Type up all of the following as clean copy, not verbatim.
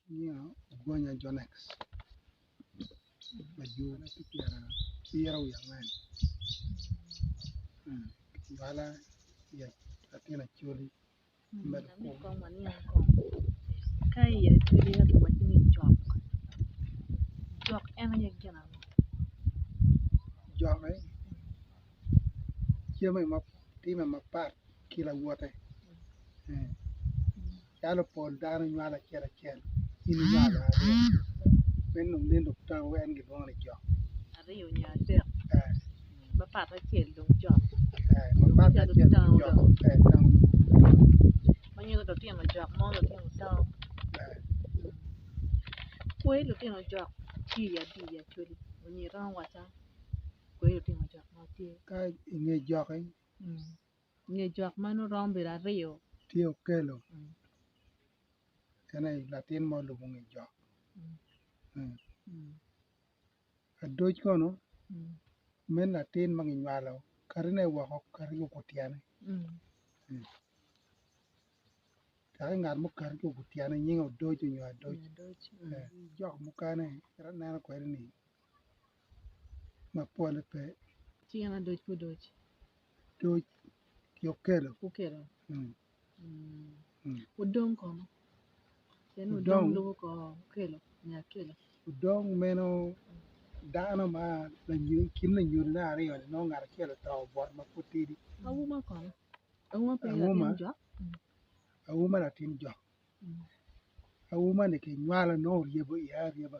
Nyinga Ogonya Jonex lajur tye pyerabiro wiye angwen kinywala i latin acholi Ka i acholi ka kiwaco ni jok, jok en aye gin ango? Jok jami ma time mapat ki lawote calo pol dano nywalo acel acel in inywalo aryo meno dong en gilwongo ni jok Aryo nyo adek mapat acel dong jok mapat acel dong jok ma nyuto lutino jok mo lutino tango kwer lutino jok tye i adi acholi nyo iromo wacca kwer lutino jok mo tye Ka inge joki Nge jok ma nongo romo bedo aryo. Tye okelo en aye latin ma olubo nge jok adoc kono meno latin ma kinywalo katine woko kati ki kutyene dok ngat ma okati ki kutyene nyinge odoc nyo adoc jok mukene kit ma aneno kwede ni ma pole pe. Ci en adoc ki odoc. Odoc ki okelo. Okelo. Odong kono? Pien odong lubo kor okelo nyo akelo. Odong meno dano ma i kin lunyodone aryo-ni nongo ngat acel oto obwot ma pud tidi. Auma kono? Auma pe latin jok? Auma latin jok. Auma-ni kinywalo nongo oryebo iye aryeba.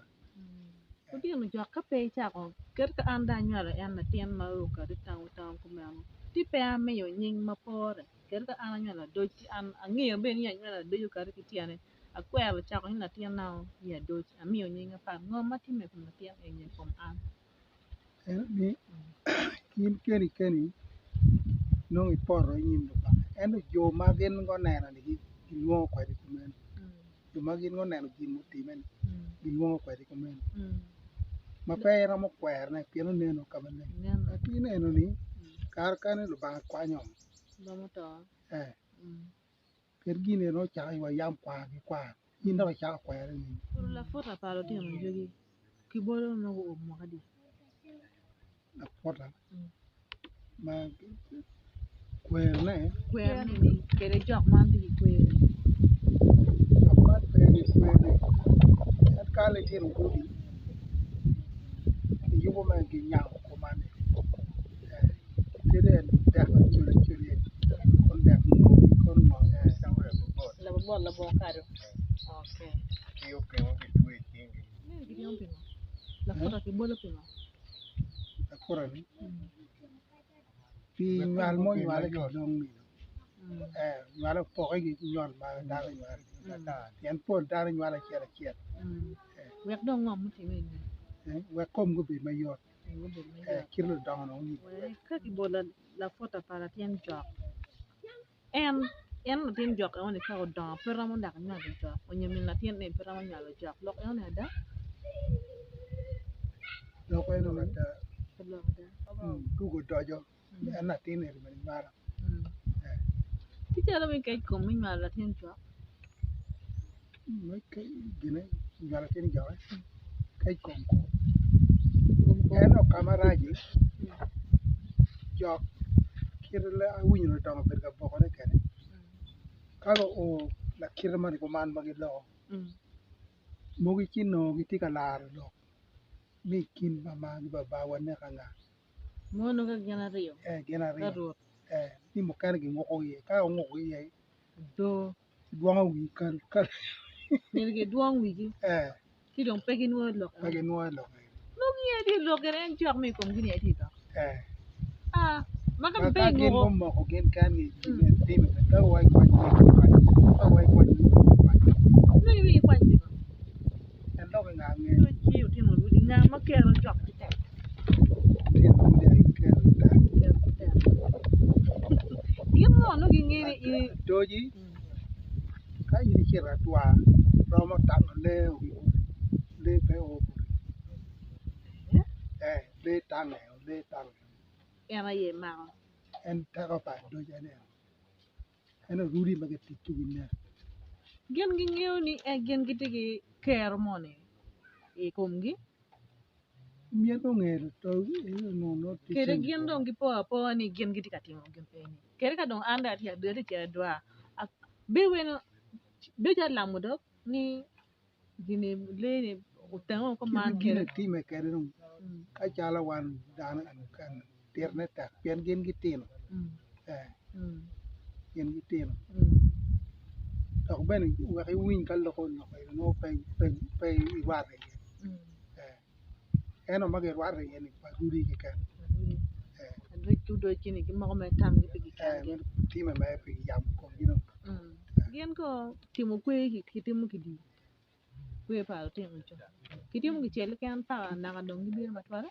Lutino jok ka pe icako kit ka an dong anywalo en latin ma okati tango tango kumeno ci pe amiyo nying ma pore kit ka an anywalo adoc ci an angeyo bene ni anywalo adoc okati ki tyene akwero cako ni latinna ni adoc amiyo nying apat ngo ma timme i kom latin eni i kom an. Eno ni in keni keni nongo ipoto i nyim Lubanga ento jo ma gin guneno-ni gilwongo kwede kumeno jo ma gin guneno gin mutimme-ni gilwongo kwede kumeno ma pe iromo kwerone pien oneno ka maleng latin eno-ni kare kene Lubanga kwanyo pien gin eno ocako wa yam kwar ki kwar. In dok icako kwere nining? Puro laputa pa lutino jogi ki bolo nongo guo mwaka adi? Laputa ma kwerone Kwerone ni kede jok man tye ki kwer. Jok man pe ki kwer-ri en ka litino gudi giyubo mere ginyango kuman-ni kadi en dek acel acel kono dek kono ngo Labobot labongo kado. Okay. Laputa kibolo pingo? Laputa-ni pi nywal ma onywale ki dong nywale opoke ki nywal ma dano nywalo pien pol dano nywalo acel acel Wek dong ngo mutimme i ngeye? wek komgi obed mayot. Kit ludongo Ka kibolo laputa pa latin jok en en latin jok enoni ka odongo pe romo dok nywalo jok onyo min latin eni pe romo nywalo jok lok enoni ada? Lok enoni ada tugo odoco en latin eni bene nywalo. Tye calo me kec kom me nywalo latin jok. Me gine nywalo latin jok kec kom kwo ento ka maraci jok kit ma awinyo ludongo obedo ka bokone kwede ka guo lakite moni kuman ma giloko mogo ci nongo gitye ka laro lok ni i kin mamagi babawa nek anga Mono ka gin aryo gin aryo ni mukene ginguko iye ka onguko iye doo dwongo wigi kal kal myero gidwong wigi ci dong pe ginwoyo lok pe ginwoyo lok nongo gin tye lok gire en cok ma i komgi ni aye tye lok ma ka ma pe ka gin inguko gumoko gin kengi gin time bene pe wa ikwany wigi ikwany pe wa ikwany wigi ikwany nongo iwinyo ikwany pingo en dok nga nge ci otimo rudi nga ma kero cok ki tek otimo rudi aye kero ki tek kero ki tek gin ngo nongo gingeyo ni in Adoji ka in icito atwa romo tango lee lee pe o boti ee lee tange lee tange en aye mako en teko pa adoji ene en orudi ma kitic ki wi net. Gin gingeyo ni gin gitye ki. kero moni i komgi. Myero onge to nongo tye Kede gin dong gipo apoa ni gin gitye ka timo gin eni. Kede ka dong an dong atye atye cito adwar bedo weno bedo calo lamo dog ni gini lee ni otengo kuman Kit gin etime kwede dong ka calo wan dano eni titone tek pien gin gitino gin gitino dok bene wek iwiny ka loko lok eni nongo pe irwate iye ento ma girwate iye ni pa rudi keken time mere pi yamo komgi dong. Gin ko timo kwer kitimo kidi kwer pa lutino co kitimo kicel keken paka naka dong gibino matwal.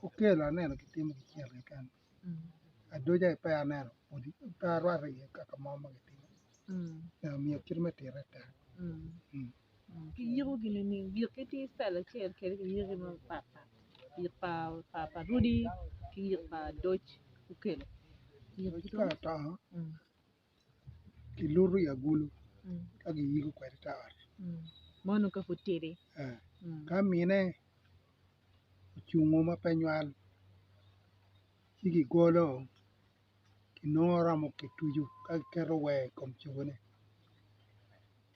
Okello aneno kitimo kicel keken adoca aye pe aneno pudi pe arwatte iye kaka mo ma kitimo omiyo kit me tite tek. Kiyiko gin nining? Yik-ki tye citayil acel kede kiyiko mapat pat yik pa rudi ki yik pa adoc okelo. Adoc ka oto kiluto i agulu ka giyiko kwede ite ot. Meno ka pud tidi. Ka mine ocungo ma pe nywal ci kigolo kinongo romo kituco ka kiketo weer i kom cogone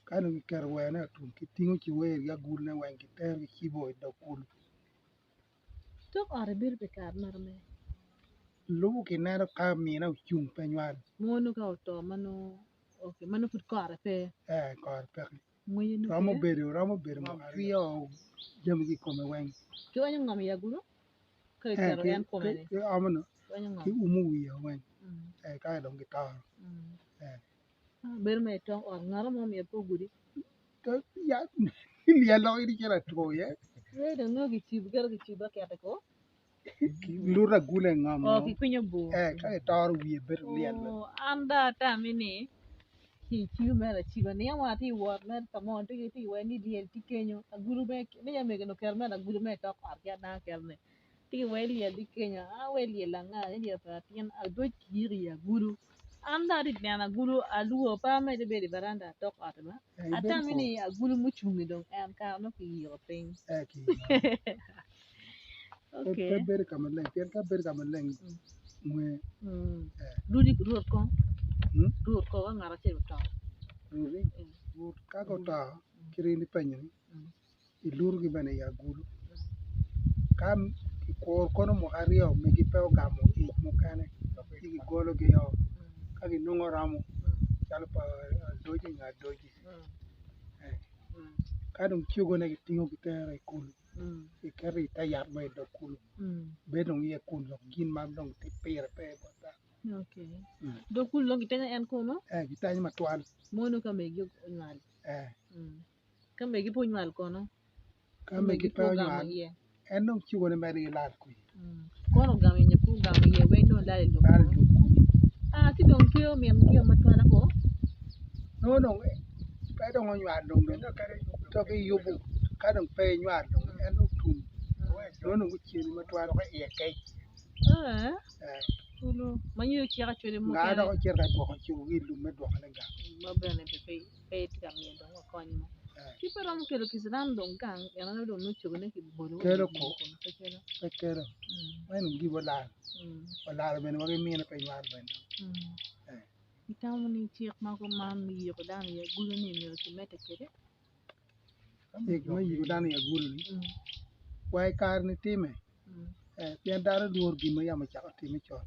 ka dong kiketo weerne otum kitingo ci weer ki agulune weng kitero kicibo i dog kulu. Tok ot ibedo pi kare ma rom mene? Lubo kineno ka mine ocung pe nywal. Mono ka oto ma nongo pud kore pe. Ee kore peke. Romo bedo romo bedo mwaka aryo jami ki i kome weng. Kionyo ngom i agulu ka kiketo en kome ni. Kiomo no kiumo wiye weng ka dong kitoro. Bedo mere i tok ot ngat mo myero pe ogudi. Lyel dok in icito atuko iye. Ee dong nongo kicibo keto kicibo baket ko. Kiluto agulu i ngom Oo kikwinyo bur. Ee ka kitoro wiye bedo lyel bene. Oo an dong atami ni kicibo mere aciba niang wa atye ka wot mere ka mo tye ka wai ni lyel tye kenyo agulu mere nen calo mego ni oketo mere agulu mere i tok ot ki adanga keto ni tye ka wai lyel tye kenyo a wai lyel anga ni lyel pa latin adoc kiyiko i agulu. An dong atye ka neno agulu alwor pe amedde bedo i varanda tok ot ba atami ni agulu mucungi dong en kare nongo kiyiko piny. Pe bedo ka maleng pien ka bedo ka maleng ngwe. Rwot kong rwot kong ka ngat acel oto. Rwot ka guto kit in ipenyo ni ilutogi bene i agulu ka kikuro kono mwaka aryo megi pe ogamo ic mukene ci kigologio ka ginongo romo calo pa adoci nyo adoci ka dong cogone kitingo kitero i kulu kiketo i te yat mo i dog kulu bedo dong iye kun dok gin ma dong tye pire pe bot dano. Dog kulu dong kitenyo en kunu? Ee kitenyo matwal. Mono ka megi onywal? Ee. Ka megi pe onywal kono? Ka megi pe onywal, en dong cogone medde ki lal kwede. Kono ogamo iye nyo pe ogamo iye weng dong lal i lok kunu. Aa ci dong tye omin gio matwala ko? Nongo dong pe dong onywal dong to kiyubo ka dong pe inywal dong en dong otum nongo dong oceni matwal. Ee, ma nyo cik acwali mukene. Nga dok ocito ka dwoko cogi i lum me dwokone gang. Ma bene pe pe itye ka miyo dong kony mo. Ci pe romo kelo kiciran dong gang en aye dong nongo cogone ki bolo Kelo ko, pe kelo. Meno dong gibo lal. Olalo bene wa gimine pe nywalo bene. Itamo ni cik ma kuman me yiko dano i agulu ni myero kimedde kwede? Cik me yiko dano i agulu ni wa i kare ni time pien dano lworo gin ma yam ocako time con.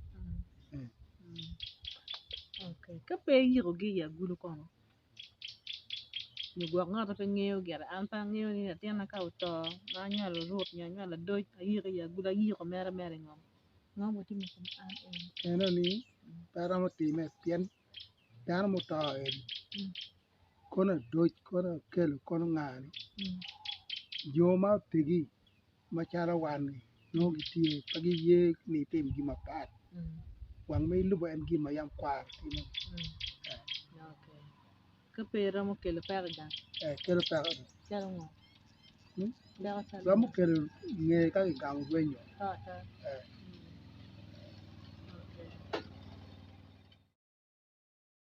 Ka pe iyikogi i agulu kono nyo gwok ngat ma pe ngeyo gire an pe angeyo ni latinna ka oto ma anywalo Ruth nyo anywalo Adoc ayiko i agulu ayiko mere mere i ngom ngo ma otimo i kom an eni. Eno ni pe romo time pien dano muto eni kono adoc kono akelo kono nga-ni jo ma otegi macalo wan-ni nongo gitye pe giye ni itim gin mapat wang ma ilubo en gin ma yam kwaro timo. Ka pe iromo kelo peko i gang. Kelo peko. Calo ngo? Romo kelo nge ka kigamo rwenyo.